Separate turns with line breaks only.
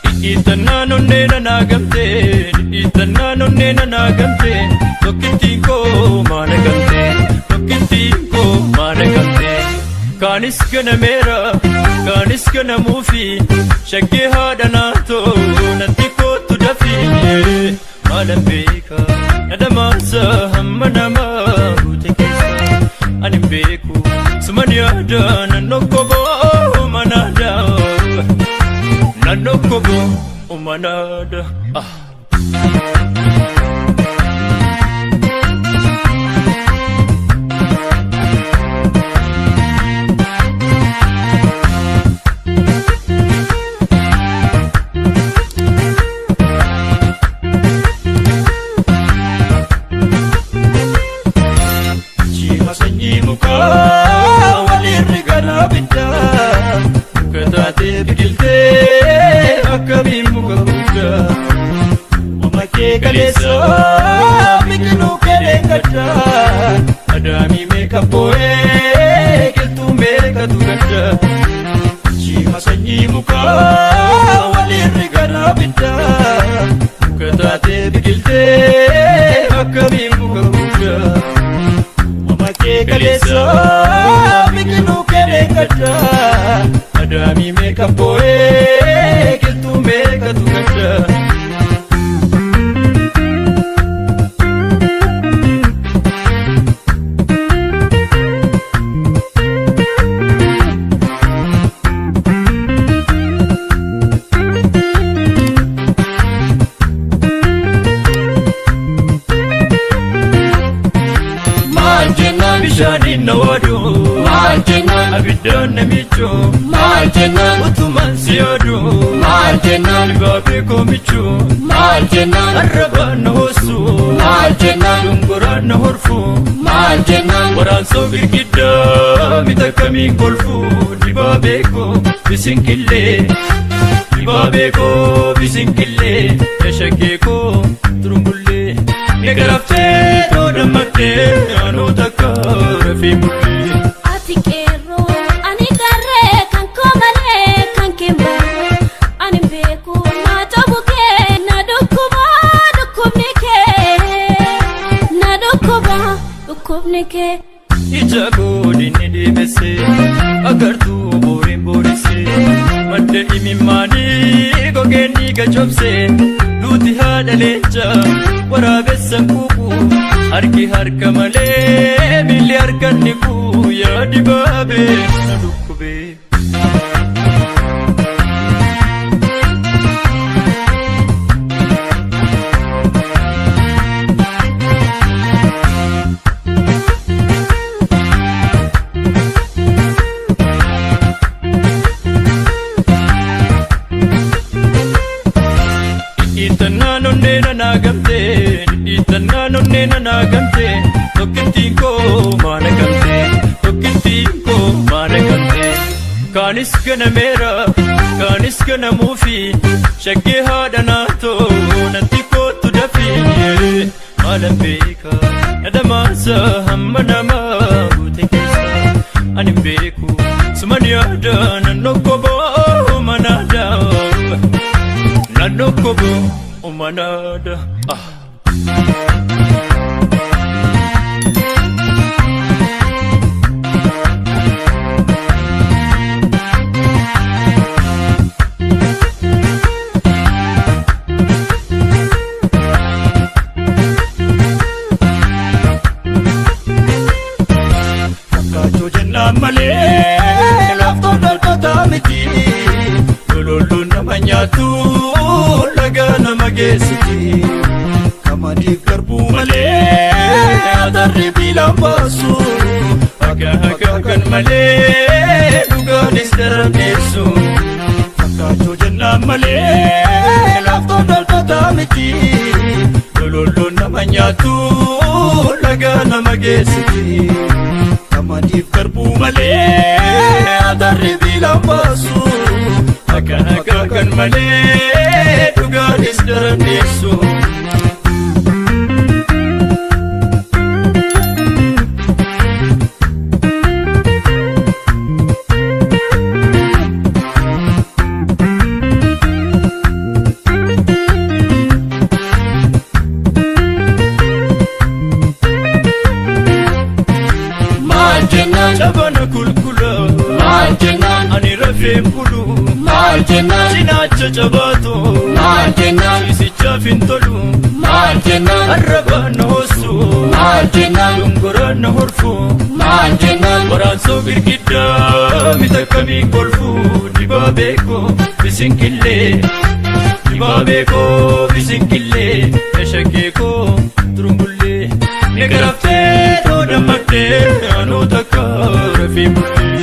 Dhidhiitannaan onnee nanaa gamtee, dhidhiitannaan onnee nanaa gamtee, tokkittiin koo maana gamtee, tokkittiin koo maana gamtee. Kaanis ganameera, kaanis ganamuufi, shaggee haadha naatoo natti kootu dafii. Maalan beeka, na dhamaasa hamma namaa guute keessa. Ani hin beeku, suman yaada nan dhokkoboo manaada. Nan dhokkoboo manaada. Ah. Jiima sanyii mukaa walirri garaa biddaa muka taatee biqiltee akkamiin muka guddaa Mama kee kaleessa biqiluu kelee gaddaa adaamii meeqa boo'ee qilxuu meeqatu gaddaa Jiima sanyii mukaa walirri garaa biddaa muka taatee biqiltee akkamiin muka guddaa Mama kee kaleessa biqiluu kelee gaddaa adaamii meeqa boo'ee qilxuu meeqatu gaddaa. Maal jennaan bishaaniin na waadu,
Maal jennaan
abiddaan na miichuu,
maal jennaan
utumaan si yaadu,
maal jennaan
dibaabee koo michuu,
maal jennaan
arrabaan na hoossu,
maal jennaan
dungoraan na horfu,
maal jennaan
waraansoo girgiddaa mita kamiin kolfu, dibaabee koo bisinqillee, dibaabee koo bisinqillee, yashaggee koo turumbullee, ni garaftee too dammaqtee anuu takka rafii bullee.
Ati qeerroo ani qarree kan koo malee kan kee malee ani hin beeku naa cabu kee na dhukkuba dhukkubni kee na dhukkuba dhukkubni kee.
Ija godinni deebise agartuu booriin boorisse madda imimmaanii gogeen dhiiga cobse duuti haadha leenca waraabessan quuqu harki harka malee miilli harkan dhiqu yaa dibaabee na dhukkubee. Dhidhiitannaan onnee nanaa gamtee, dhidhiitannaan onnee nanaa gamtee, tokkittiin koo maana gamtee, tokkittiin koo maana gamtee. Kaanis ganameera, kaanis ganamuufi, shaggee haadha naatoo natti kootu dafii. Maalan beeka, na dhamaasa hamma namaa guute keessa. Ani hin beeku, suman yaada nan dhokkoboo manaada. Nan dhokkoboo manaada. Ah. Fakkaachuu jennaan malee laaftoon dhaltoota miti. Lololluun nama nyaatu laga nama geessiti. Qamadiif garbuu malee atarri biilaan baasu. Haga haga kan malee dhugaanis daran dhiyeessu. Fakkaachuu jennaan malee laaftoon dhaltoota miti. Lololluun nama nyaatu laga nama geessiti. Qamadiif garbuu malee Atarri biilaan baasu akka nagaa kan malee dhugaanis daranneessu.
Maal jennaan?
Cabana kulkula.
Maal jennaan?
Ani rafeen bulu.
Maal jennaan?
Cinaacha cabaatu.
Maal jennaan?
Ciisichaaf hin tolu.
Maal jennaan?
Arrabaan na hoossu.
Maal jennaan?
Dongoraan na horfu.
Maal jennaan?
Waraansoo girgiddaa mita kamii kolfu dibaabee koo bisinkillee dibaabee koo bisinkillee eshakee koo turumbullee ni garaftee too dammaqdee anuu takka rafii bullee.